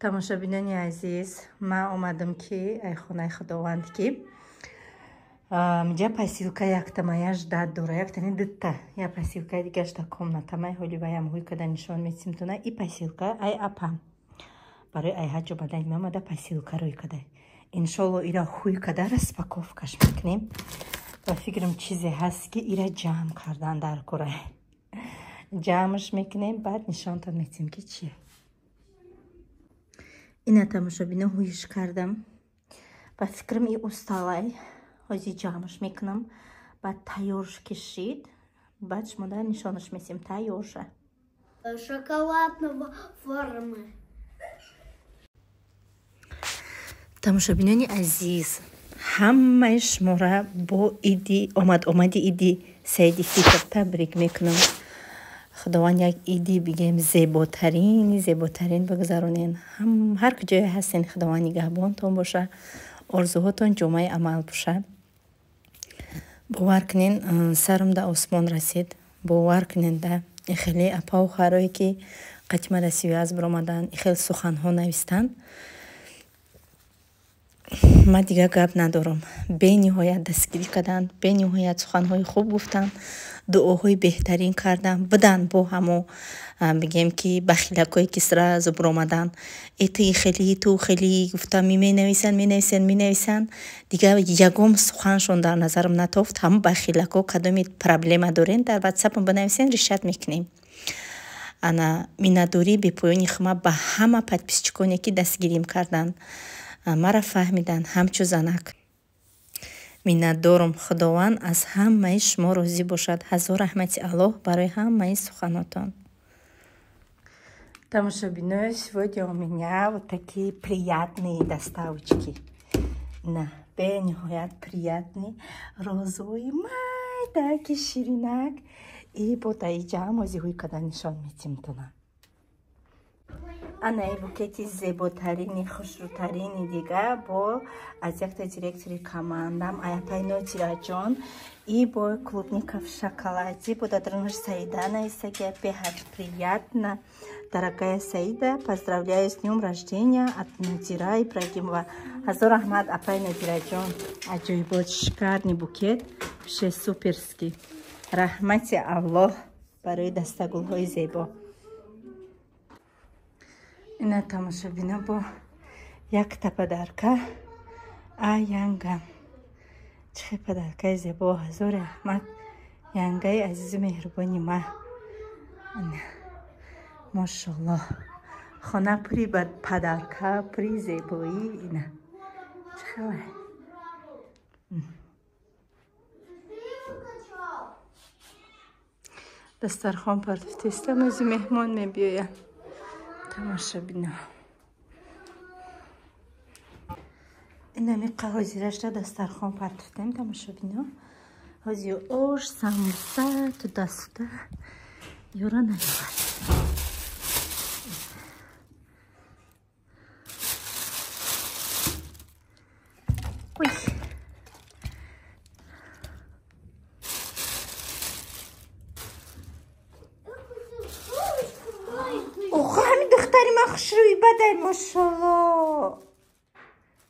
Тамошобинони азиз, ман омадам ки ай хонаи Худованд ки миҷа посилка яктамая ждать дора, яктани дитта я посилкаи дигаш да комнатамай ҳоли ваям ҳуй када нишон метимтона. И посилка ай апам барои ай ҳаҷ омадани ман омада посилка рӯй када. Иншолло ира ҳуй када распаковкаш мекунем. Ба фикрам чизе ҳаст ки ира ҷамъ кардан дар кора. Ҷамъш мекунем, баъд нишонтон метим ки чие. Ина тамошобино ҳуйш кардам. Ба фикрам и усталай. Ҳози ҷамъш мекунам. Баъд тайёрш кишид. Баъд шумо нишонаш месем тайёрша. Шоколадного формы. Тамошобинони азиз, ҳамаи шуморо бо иди омад-омади иди Саиди Фитр табрик мекунам. Худованд як иди бигем зеботарини зеботарин бигузаронен. Ҳар куҷое ҳастен, Худованд нигаҳбонтон боша, орзуҳотон ҷомаи амал боша. Бовар кунен, сарам да осмон расид. Бовар кунен да хеле апаву харое ки қатима да связ биромадан, хеле суханҳо навистанд. Ман дигар гап надорам. Бениҳоят дастгирӣ карданд, бениҳоят суханҳои хуб гуфтанд, дуоҳои беҳтарин карданд. Буданд бо ҳамо бигем ки бахилакҳое ки сразу биромаданд. Э ту хеле, ту хеле гуфта менависанд, менависанд, менависанд. Дигар ягон суханшон дар назарам натофт. Ҳамо бахилакҳо кадоме проблема дорен дар ватсапам бинависен, решат мекунем. Ана миннатдории бепоёни хума ба ҳама подписчиконе ки дастгирим карданд, маро фаҳмиданд ҳамчу занак. Миннатдорам. Худованд аз ҳамаи шумо розӣ бошад. Ҳазор раҳмати Аллоҳ барои ҳамаи суханотон. Тамошобино, сегодня у меня вот такие приятные доставочки. На, бениҳоят приятный розовый майдаки ширинак. И бо даиҷаам озиҳои када нишон метимтона. Ана и букети зеботарини, хушрӯтарини дига бо аз якта директори командам Аяпай Нотираҷон и бо клубника в шоколаде, бо дадрунаш Саида нависагия. Беҳад приятно. Дорогая Саида, поздравляю с днем рождения от Нодира Ибрагимова. Ҳазор раҳмат, апай Нодираҷон. Аҷоибот, шикарный букет, вообще суперский. Раҳмати Аллоҳ барои дастагулҳои зебо. Ина тамошобино бо якта подарка а янгам. Чӣ подаркаи зебо, ҳазор раҳмат янгаи азизу меҳрубони ма. Мошаллоҳ, хона пури подарка, пури зебоӣ. Ина чӣ хеле. Дастархон партофтестам, ози меҳмон мебиёяд. Тамошобино, инами ҳозирашда дастархон партофтем. Тамошобино, ҳози ош, самбуса, туда-сюда ёра наёвад. Ой, хушрӯи бадай, мошалло.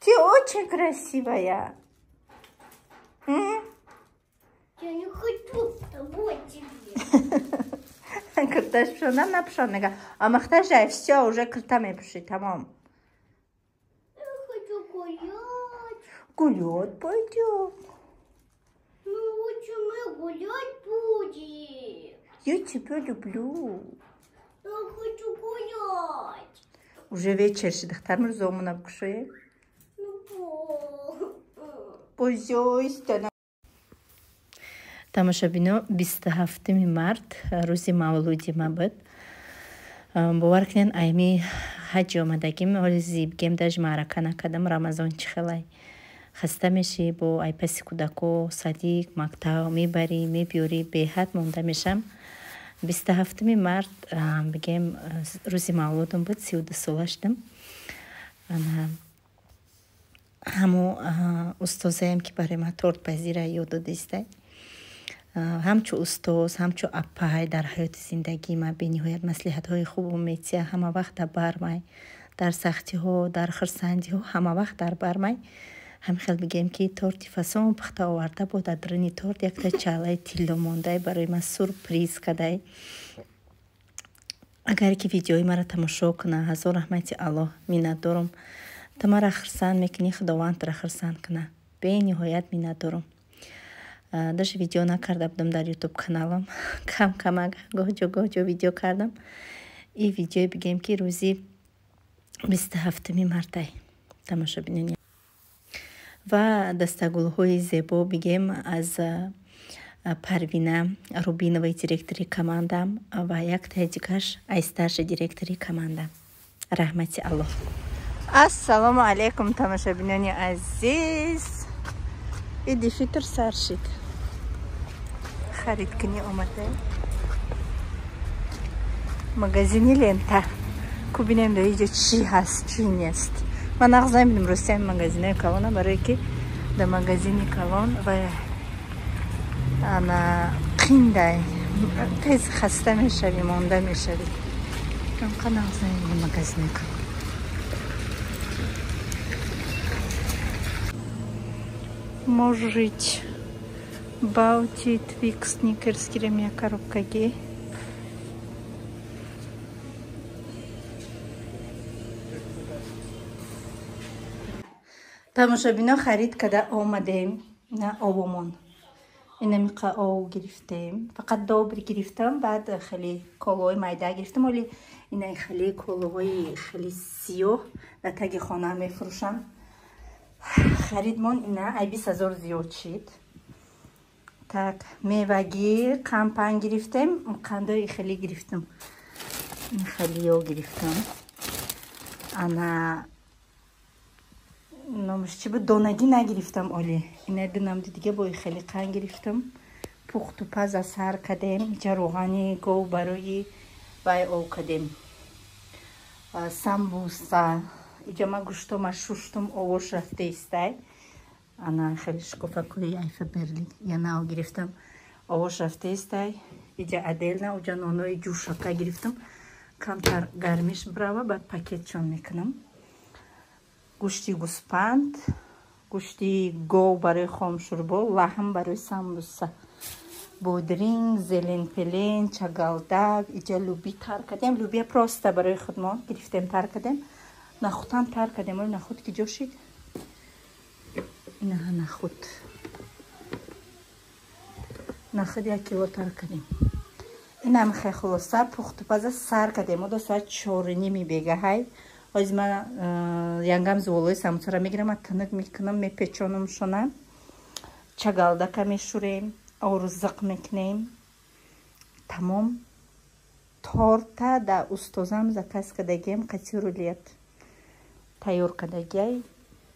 Ты очень красивая. Я не хочу с тобой тебе. Кирташ пушонам напушон мега. Амахтажай, все, уже кирта мепуши, тамом. Я хочу гулять. Гулять пойдем. Ну, лучше мы гулять будем. Я тебя люблю. Я хочу гулять. Уже вечер, духтар мирзомуна бикушоем. Пожалуйста. Тамошобино, 27 март рӯзи мавлуди ма буд. Бовар кунед, айми ҳаҷи омадагим, ҳоли зибгем даж маърака накардам. Рамазон чӣ хелай хаста мешӣ, бо ай паси кӯдако садик, мактаб мебарӣ, мебиёрӣ, беҳад монда мешам. 27 март бигем рӯзи мавлудам буд, 32 сола шудам. Ҳамо устозаем ки барои ман тортпазира ёд додистай, ҳамчу устоз, ҳамчу апай дар ҳаёти зиндагии ман бениҳоят маслиҳатҳои хубу метия, ҳама вақт дар бармай, Дар сахтиҳо, дар хурсандиҳо ҳама вақт дар бармай. Ҳамин хел бигем, ки торти фасон пухта оварда бо дар даруни торт якта чалаи тилло мондай, барои ман сюрприз кадай. Агар ки видеои маро тамошо куна, ҳазор раҳмати Аллоҳ, миннатдорам. Ту маро хурсанд мекунӣ, Худованд туро хурсанд куна. Бениҳоят миннатдорам. Даже видео накарда будам дар ютуб каналам. Кам камак гоҳ-ҷо гоҳ-ҷо видео кардам. И видеое бигем, ки рӯзи 27 мартай, тамошобинони. Ва дастагулҳои зебо бигем аз Парвина Рубиноваи директори командам ва яктаи дигаш ай старший директори команда. Раҳмати Аллоҳ. Ассалому алайкум, тамошобинони азиз. Иди Фитр сар шид. Харидкунӣ омадаем. Магазини Лента. Ку бинем, дар иҷо чӣ ҳаст, чӣ нест. Ман нағз намебинам ростиями магазинои калона, барое ки дар магазини калон ва ана қиндай, тез хаста мешавӣ, монда мешавӣ. Онқа нағз намебинам магазинои калон. Может, Баунти, Твикс, Сникерс гирем як коробкаги. Тамошобино, харид када омадем на овомон. Инамиқа ов гирифтем. Фақат добри гирифтам, баъд хеле колои майда гирифтам. Оли ина хеле колоҳои хеле сиёҳ дар таги хона мефурӯшанд. Харидмон ина ай 20 000 зиёд шид. Так, мевагӣ, қампан гирифтем, қандои хеле гирифтам. Хелиё гирифтам. Ана номаш чӣ буд? Донагӣ нагирифтам оли. Ина ду намди дига бои хеле қанд гирифтам. Пухту паза сар кардем. Иҷа роғани гов барои вай ов кардем. Самбуса. Иҷа ма гӯштома шуштум, овош рафта истай. Ана хеле шукуфакои айфа берлик янав гирифтам. Овош рафта истай. Иҷа отдельно уҷа нонои ҷӯшака гирифтам. Камтар гармиш брава, баъд пакетчон мекунам. Гӯшти гӯспанд, гӯшти гов барои хомшӯрбо, лаҳм барои самбуса, бодринг, зелен-пелен, чагалдак. Иҷа луби тар кардем. Лубия просто барои худмон гирифтем, тар кардем. Нахудам тар кардем. Оли нахуд ки ҷо шид? Инаҳа нахуд. Нахуд 1 кило тар кардем. Инам хе хулоса пухту паза сар кардем. Одо соат 4:30 бегаҳай. Ҳозир ман янгам зуволои самбусара мегирам, тинук мекунам, мепечонам шона. Чагалдака мешӯрем, орзиқ мекунем. Тамом. Торта да устозам заказ кардагием, қати рулет тайёр кардагиай.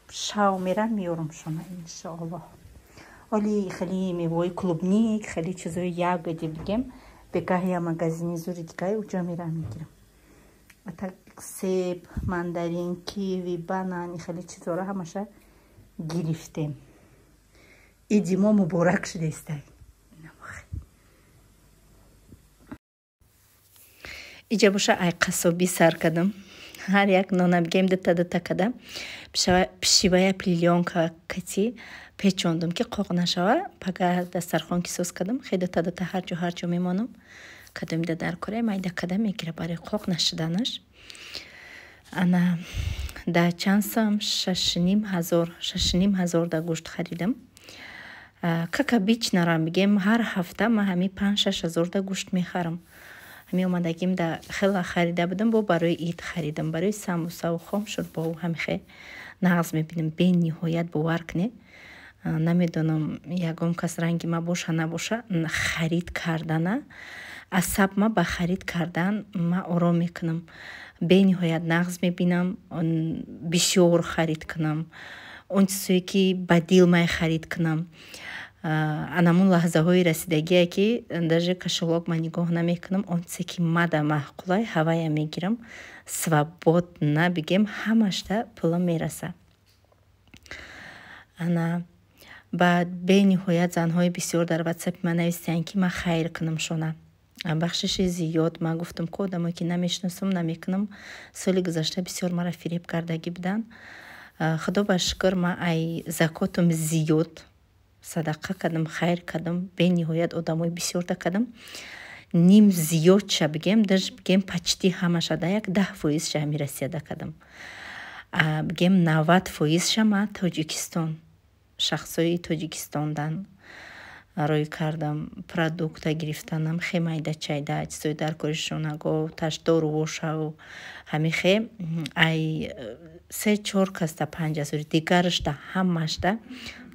Шав мерам, меёрам шона, иншоаллоҳ. Оли хеле мевои, клубник, хеле чизои ягоди бигем. Бегаҳ я магазини зури дигай уҷа мерам, мегирам. Так, себ, мандарин, киви, банан, хеле чизоро ҳамаша гирифтем. Иди мо муборак шудестай. Иҷа боша ай қассобӣ сар кардам. Ҳар як нона бигем дута дута када пишивая плёнка кати печондум, ки қоқ нашава. Пага дастархон ки соз кардам, хе дута дута ҳарҷо ҳарҷо мемонам. Кадомида дар кора майда када мегира барои қоқ нашуданаш. Ана да чанд сом? 6,5 ҳазор, 6,5 ҳазор да гӯшт харидам. Как обычно рам бигем, ҳар ҳафта ман ҳами 5-6 ҳазор да гӯшт мехарам. Ҳами омадагим да хела харида будам, бо барои ид харидам, барои самбусаву хомшӯрбову ҳамихе. Нағз мебинам бениҳоят, бовар кунед. Намедонам, ягон кас ранги ма боша набоша, харид кардана асаб ма ба харид кардан ма ором мекунам. Бениҳоят нағз мебинам бисёр харид кунам, он чизое ки ба дил май харид кунам. Анамун лаҳзаҳои расидагие, ки даже кошелёк ма нигоҳ намекунам, он чизе ки мада маъқулай, ҳавая мегирам свободно, бигем, ҳамашта пулам мераса. Ана баъд бениҳоят занҳои бисёр дар ватсапи ман нависиянд, ки ман хайр кунам шона. Бахшиши зиёд. Ман гуфтам, ку одамое ки намешиносам, намекунам. Соли гузашта бисёр мара фиреб кардагӣ буданд. Худо ба шукр, ман ай закотам зиёд садақа кардам, хайр кардам, бениҳоят одамои бисёрта кардам. Ним зиёдша бигем, даже бигем, почти ҳамаша да як 10 фоизша ҳами Россияда кардам. Бигем, 90 фоизша ман Тоҷикистон, шахсои Тоҷикистондан рӯй кардам. Продукта гирифтанам, хе майда чайда чизои дар коришонаго таш дорувошаву ҳамихе ай се чор каста 5000, дигарашда ҳамашда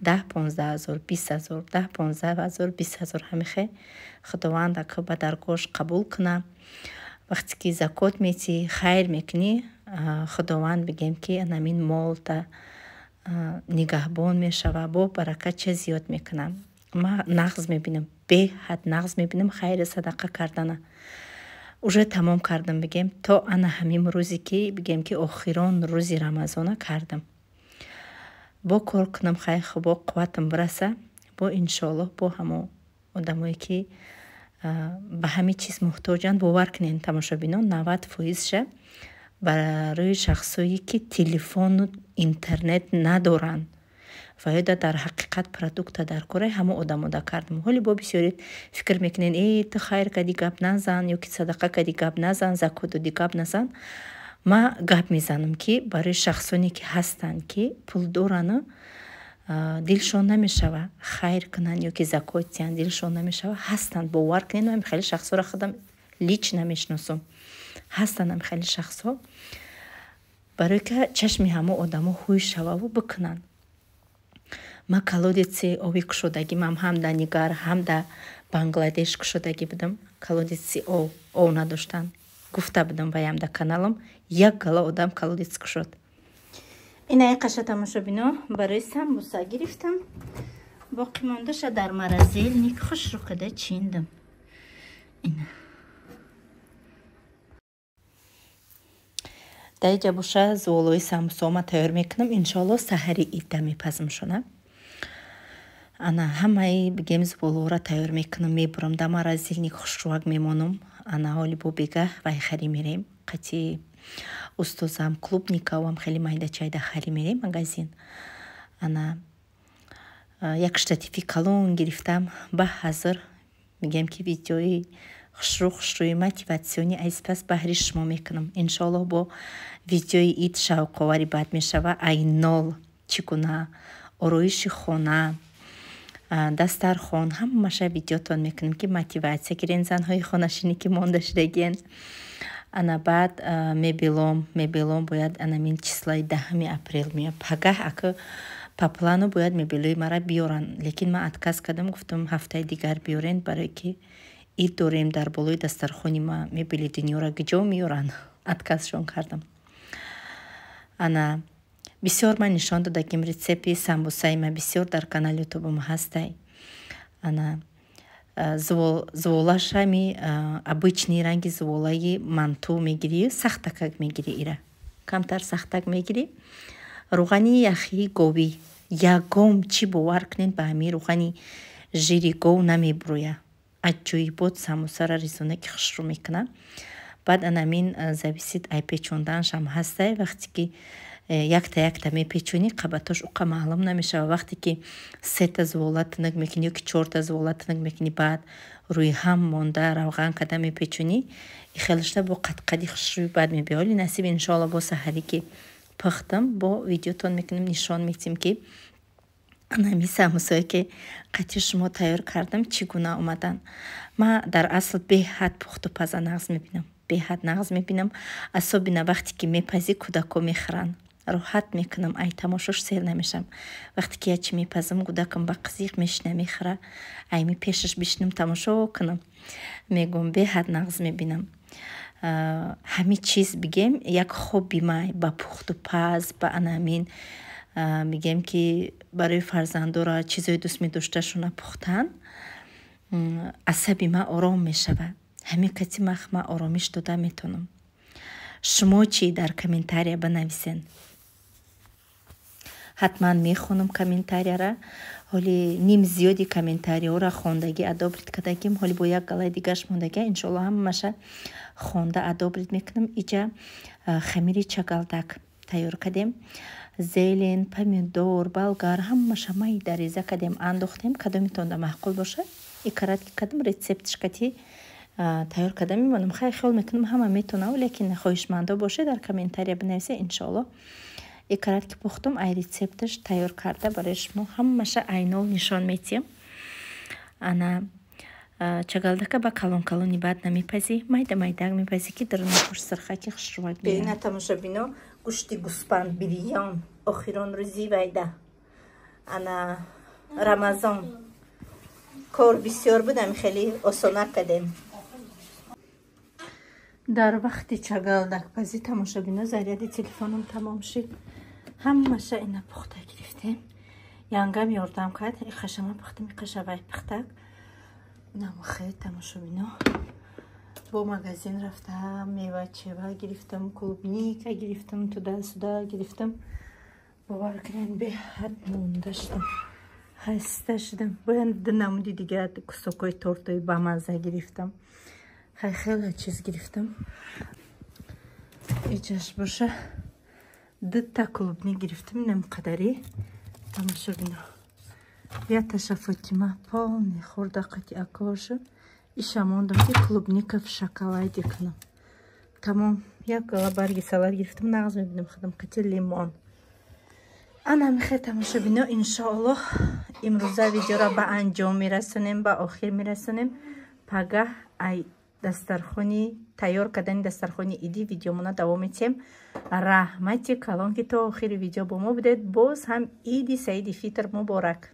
10-15 ҳазор, 20 000, 10-15 ҳазор, 20 000 ҳамихе. Худованд ака ба даргоҳаш қабул куна. Вақте ки закот метиҳӣ, хайр мекунӣ, Худованд, бигем ки, анамин молта нигаҳбон мешава, бо баракат ча зиёд мекунам. Ман нағз мебинам, беҳад нағз мебинам хайри садақа кардана. Уже тамом кардам, бигем, то ана ҳамин рӯзе ки, бигем ки, охирон рӯзи Рамазона кардам. Бо кор кунам, хайр, бо қувватам бираса, бо иншоаллоҳ, бо ҳамо одамое ки ба ҳамин чиз муҳтоҷанд. Бовар кунед, тамошобинон, 90 фоизша барои шахсое ки телефону интернет надоранд ва ё дар ҳақиқат продукта дар кораи ҳамо одамода кардам. Ҳоли бо бисёре фикр мекунед: «Э, ту хайр кардӣ, гап назан, ё ки садақа кардӣ, гап назан, закот додӣ, гап назан». Ман гап мезанам, ки барои шахсоне ки ҳастанд, ки пул дорану дилшон намешава хайр кунанд ё ки закот диҳанд, дилшон намешава, ҳастанд. Бовар кунед, ман хеле шахсҳоро худам лично мешиносам, ҳастанд ҳам хеле шахсҳо. Барои ки чашми ҳамо одамо ҳуй шававу бикунанд. Ман колодец и оби кушодагимам ҳам дар Нигар, ҳам дар Бангладеш кушодагӣ будам. Колодец и ов, ов надоштанд, гуфта будам ваям дар каналам. Як гала одам колодец кушод. Инаи қаша, тамошобино, барои самбуса гирифтам. Боқимондаша дар морозильник хушрӯ када чиндам. Ина дар иҷа боша, зуволои самбусаома тайёр мекунам. Иншоалло, саҳари идда мепазамшона. Ана ҳамаи, бигем, зуволоро тайёр мекунам, мебурам, дар морозильник хушрӯак мемонам. Ана ҳоли бо бегаҳ вай харӣ мерем, қати устозам клубникаам хеле майда чайда харӣ мерем магазин. Ана як штативи калон гирифтам. Ба ҳазр, мегӯям ки, видеои хушрӯ хушрӯи мотиватсионӣ аз пас баҳри шумо мекунам. Иншоаллоҳ, бо видеои ид шавқовари бад мешава. Ай нол чӣ гуна ороиши хона, дастархон, ҳамаша видеотон мекунем, ки мотиватсия гирен занҳои хонашинӣ ки монда шудагиен. Ана баъд мебелом бояд анамин числаи 10-уми апрел меяд. Пагаҳ ака по плану бояд мебелои мара биёранд, лекин ман отказ кардам, гуфтам, ҳафтаи дигар биёрен, барое ки ид дорем, дар болои дастархони ма мебели дунёра куҷо меёранд? Отказшон кардам. Ана бисёр ман нишон додагим, рецепти самбусаи ма бисёр дар канали Ютубам ҳастай. Ана зуволашами обычный ранги зуволаи манту мегирӣ, сахтакак мегирӣ, ира камтар сахтак мегирӣ, рӯғани яхии говӣ ягом чӣ. Бовар кунед, ба ҳамин рӯғани жири гов намебурӯя. Аҷоибот самбусара резонаки хушрӯ мекунад. Баъд анамин зависит ай печондааншам ҳастай. Вақте ки якта якта мепечонӣ, қабатош уқа маълум намешавад. Вақте ки сета зувола тунук мекунӣ ё ки чорта зувола тунук мекунӣ, баъд рӯи ҳам монда равған када мепечонӣ, хелашта бо қадқади хушрӯи бад мебиёд. Ҳоли насиб, иншоалло, бо саҳарӣ ки пухтам, бо видеотон мекунем, нишон медиҳем, ки анами самбусое ки қати шумо тайёр кардам, чӣ гуна омаданд. Ман дар асл беҳад пухту паза нағз мебинам, беҳад нағз мебинам, особенно вақте ки мепазӣ, кӯдако мехӯранд, роҳат мекунам, ай тамошош сер намешавам. Вақте ки ячи мепазам, кӯдакам ба қизиқ мешина, мехӯра, айми пешаш бишинам, тамошо кунам, мегӯм, беҳад нағз мебинам. Ҳамин чиз, бигем, як хобби май ба пухту паз, ба анамин, мегӯем ки, барои фарзандора чизои дӯст медошташона пухтан, асаби ман ором мешавад. Ҳамин кати ман оромиш дода метавонам. Шумо чӣ, дар комментария банависен. Ҳатман мехонам комментарияра. Ҳоли ним зиёди комментариҳоро хондагӣ, одобрить кардагим. Ҳоли бо як галаи дигаш мондагия, иншоалло, ҳамаша хонда, одобрить мекунам. Иҷа хамири чагалдак тайёр кардем. Зелень, помидор, болгар, ҳамаша майда реза кардем, андохтем. Кадомитонда маъқул бошад, икарат ки кадом рецептишкати тайёр карда мемонам. Хай, хиёл мекунам, ҳама метонав, лекин хоҳишмандо бошед, дар комментария бинависед. Иншоалло, икарат ки пухтум, ай рецепташ тайёр карда, барои шумо ҳамаша айнол нишон метиҳам. Ана чагалдака ба калон калони баъд намепазӣ, майда майдак мепазӣ, ки даруни сирхаки хушрӯвак. Бина, тамошобино, гӯшти гӯспанд бирён, охирон рӯзи вайда, ана Рамазон, кор бисёр будам, хеле осона кардем. Дар вақти чагалдакпазӣ, тамошобино, заряди телефоном тамом шид. Ҳамаша ина пухта гирифтем. Янгам ёрдам кард. Иқашама пухтам, иқаша вай пухтак. Инам хел, тамошобино, бо магазин рафтам, мева чева гирифтам, клубника гирифтам, туда-сюда гирифтам. Бовар кунед, беҳад монда шудам, хаста шудам. Бояд ду намуди дигар кусокҳои тортои бамазза гирифтам. Хай, хеле чиз гирифтам. Иҷаш боша, дута клубник гирифтам, инам қадари, тамошобино. Яташа Фотима полный хӯрда қати акоша. Иша мондам, ки клубника в шоколаде кунам. Тамом, як гала барги салат гирифтам, нағз мебинам худам қати лимон. Ана михе, тамошобино, иншоаллоҳ, имрӯза видеоро ба анҷом мерасонем, ба охир мерасонем. Пагаҳ ай дастархони тайёр кардани дастархони идӣ видеомона давом метиҳем. Раҳмати калон, ки то охири видео бо мо будед. Боз ҳам Иди Саиди Фитр муборак.